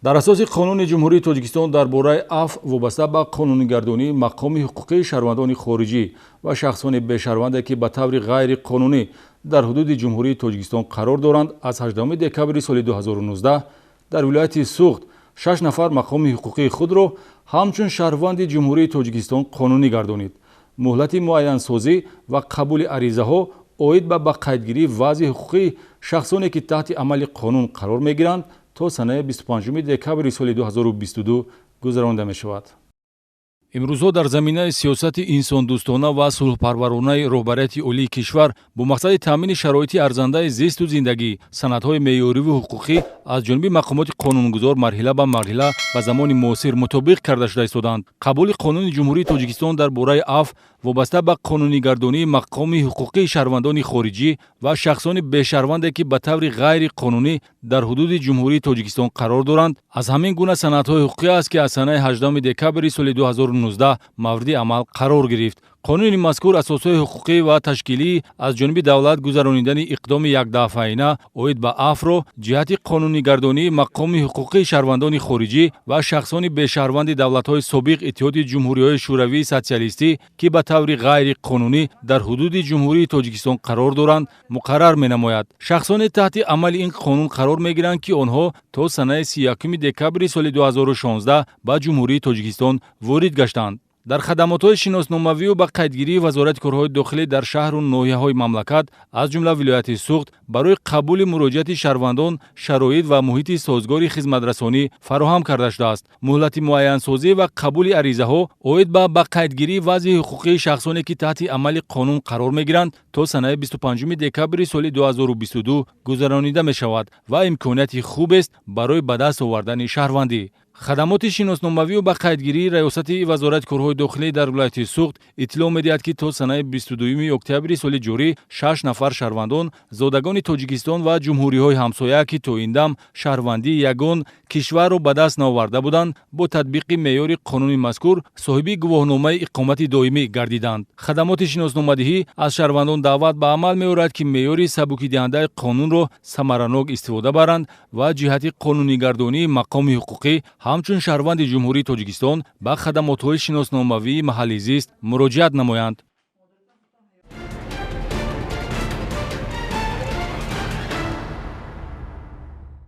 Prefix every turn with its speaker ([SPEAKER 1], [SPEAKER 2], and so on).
[SPEAKER 1] Дар асоси Қонуни Ҷумҳурии Тоҷикистон дар бораи афв вобаста ба қонунигардонии мақоми ҳуқуқии шаҳрвандони хориҷӣ ва шахсони бешаҳрванде, ки ба таври ғайриқонунӣ дар ҳудуди Ҷумҳурии Тоҷикистон қарор доранд, аз 18 декабри соли 2019 дар вилояти Суғд 6 нафар мақоми ҳуқуқии худро ҳамчун шаҳрванди Ҷумҳурии Тоҷикистон қонунӣ гардонид. Муҳлати муайянсозӣ ва қабули аризаҳо оид ба қайдгирии вазъи ҳуқуқии шахсоне, ки таҳти амали қонун қарор мегиранд, то санаи 25 декабри соли 2022 гузаронида мешавад. Имрӯзҳо дар заминаи сиёсати инсондӯстона ва сулҳпарваронаи роҳбарияти олии кишвар бо мақсади таъмини шароити арзандаи зисту зиндагӣ, санадҳои меъёриву ҳуқуқӣ аз ҷониби мақомоти қонунгузор марҳила ба марҳила ба замони муосир мутобиқ карда шуда истодаанд. Қабули Қонуни Ҷумҳурии Тоҷикистон дар бораи афв вобаста ба қонунигардонии мақоми ҳуқуқии шаҳрвандони хориҷӣ ва шахсони бешаҳрванде, ки ба таври ғайриқонунӣ дар ҳудуди Ҷумҳурии Тоҷикистон қарор доранд, аз ҳамин гуна санадҳои ҳуқуқӣ аст, ки аз санаи 18 декабри соли 2019 мавриди амал қарор гирифт. Қонуни мазкур асосҳои ҳуқуқӣ ва ташкилӣ аз ҷониби давлат гузаронидани иқдоми якдафъаина оид ба афвро ҷиҳати қонунигардонии мақоми ҳуқуқии шаҳрвандони хориҷӣ ва шахсони бешаҳрванди давлатҳои собиқ Иттиҳоди Ҷумҳуриҳои Шӯравии Социалистӣ, ки ба таври ғайриқонунӣ дар ҳудуди Ҷумҳурии Тоҷикистон қарор доранд, муқаррар менамояд. Шахсоне таҳти амали ин қонун қарор мегиранд, ки онҳо то санаи 31 декабри соли 2016 ба Ҷумҳурии Тоҷикистон ворид гаштанд. Дар хадамотҳои шиносномавию ба қайдгирии Вазорати корҳои дохилӣ дар шаҳру ноҳияҳои мамлакат, аз ҷумла вилояти Суғд, барои қабули муроҷиати шаҳрвандон шароит ва муҳити созгори хизматрасонӣ фароҳам карда шудааст. Муҳлати муайянсозӣ ва қабули аризаҳо оид ба қайдгирии вазъи ҳуқуқии шахсоне, ки таҳти амали қонун қарор мегиранд, то санаи 25 декабри соли 2022 гузаронида мешавад ва имконияти хубест барои ба даст овардани шаҳрвандӣ. Хадамоти шиносномавию ба қайдгирии Раёсати Вазорати корҳои дохилӣ дар вилояти Суғд иттилоъ медиҳад, ки то санаи 22 октябри соли ҷорӣ 6 нафар шаҳрвандон, зодагони Тоҷикистон ва ҷумҳуриҳои ҳамсоя, ки то ин дам шаҳрвандии ягон кишварро ба даст наоварда буданд, бо татбиқи меъёри қонуни мазкур соҳиби гувоҳномаи иқомати доимӣ гардиданд. Хадамоти шиносномадиҳӣ аз шаҳрвандон даъват ба амал меорад, ки меъёри сабукидиҳандаи қонунро самаранок истифода баранд ва ҷиҳати қонунигардонии мақоми ҳуқуқӣ ҳамчун шаҳрванди Ҷумҳурии Тоҷикистон ба хадамотҳои шиносномавии маҳаллӣ зист муроҷиат намоянд.